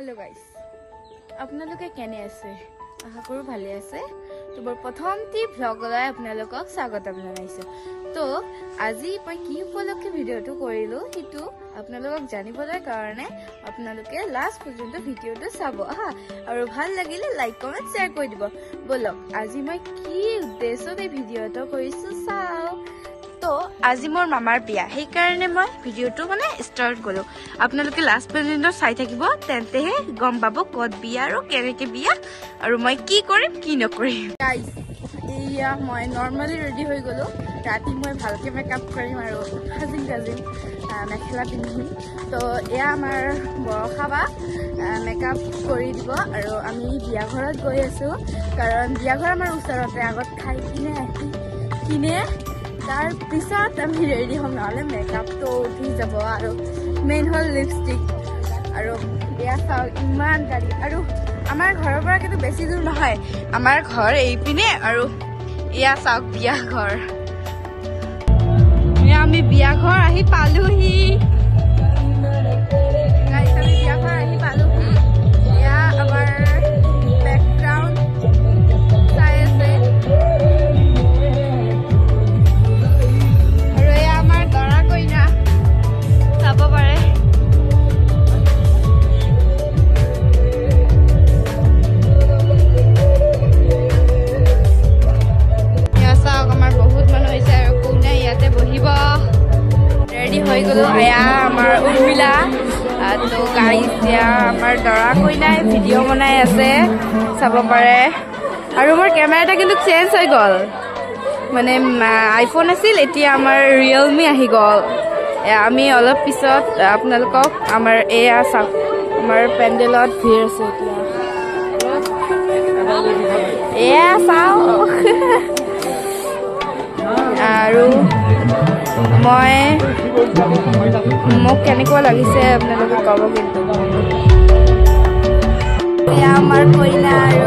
Hello' গাইছ, আপোনালোকে কেনে আছে? আশা কৰোঁ ভালে আছে। তো মোৰ প্ৰথমটি ভ্লগলৈ আপোনালোকক স্বাগতম জনাইছোঁ। তো আজি মই কি উপলক্ষে ভিডিঅ'টো কৰিলোঁ, সেইটো আপোনালোকক জানিবলৈ কাৰণে আপোনালোকে লাষ্ট পৰ্যন্ত ভিডিঅ'টো চাব হা। আৰু ভাল লাগিলে লাইক, কমেণ্ট, শ্বেয়াৰ কৰি দিব। ব'লক, আজি মই কি উদ্দেশ্যত এই ভিডিঅ'টো কৰিছোঁ চাওঁ। তো আজি মোৰ মামাৰ বিয়া, সেইকাৰণে মই ভিডিঅ'টো মানে ষ্টাৰ্ট কৰোঁ। আপোনালোকে লাষ্ট পৰ্যন্ত চাই থাকিব, তেন্তেহে গম পাব ক'ত বিয়া আৰু কেনেকৈ বিয়া আৰু মই কি কৰিম, কি নকৰিম। গাইজ, এয়া মই নৰ্মেলি ৰেডি হৈ গ'লোঁ। ৰাতি মই ভালকৈ মেকআপ কৰিম আৰু সাজিম গাজিম, মেখেলা পিন্ধিম। তো এয়া আমাৰ বৰষা বা মেকআপ কৰি দিব আৰু আমি বিয়া ঘৰত গৈ আছোঁ, কাৰণ বিয়া ঘৰ আমাৰ ওচৰতে। আগত খাই কিনে আহি কিনে তাৰপিছত আমি ৰেডি হ'ম, নহ'লে মেকআপটো উঠি যাব। আৰু মেইন হ'ল লিপষ্টিক। আৰু এয়া চাওক, ইমান গাড়ী। আৰু আমাৰ ঘৰৰ পৰা কিন্তু বেছি দূৰ নহয়, আমাৰ ঘৰ এইপিনে। আৰু এয়া চাওক বিয়া ঘৰ। এয়া আমি বিয়া ঘৰ আহি পালোহি। Guys, আমি বিয়া ঘৰ আহি পালোহি। এয়া আমাৰ বেকগ্ৰাউণ্ড চাই আছে আৰু এয়া আমাৰ দৰা কইনা চাব পাৰে। এয়া চাওক, আমাৰ বহুত মানুহ হৈছে আৰু কইনা ইয়াতে বহিব। ৰেডি হৈ গ'লো। এয়া আমাৰ উৰ্মিলা। তো গাইজ, এয়া আমাৰ দৰা কইনাই ভিডিঅ' বনাই আছে, চাব পাৰে। আৰু মোৰ কেমেৰাটা কিন্তু চেঞ্জ হৈ গ'ল, মানে আইফোন আছিল, এতিয়া আমাৰ ৰিয়েলমি আহি গ'ল। এয়া আমি অলপ পিছত আপোনালোকক আমাৰ, এয়া চাওক, আমাৰ পেণ্ডেলত ভিৰ আছে এতিয়া। এয়া চাওক। আৰু মোক কেনেকুৱা লাগিছে আপোনালোকে ক'ব কিন্তু। এয়া আমাৰ কইনা আৰু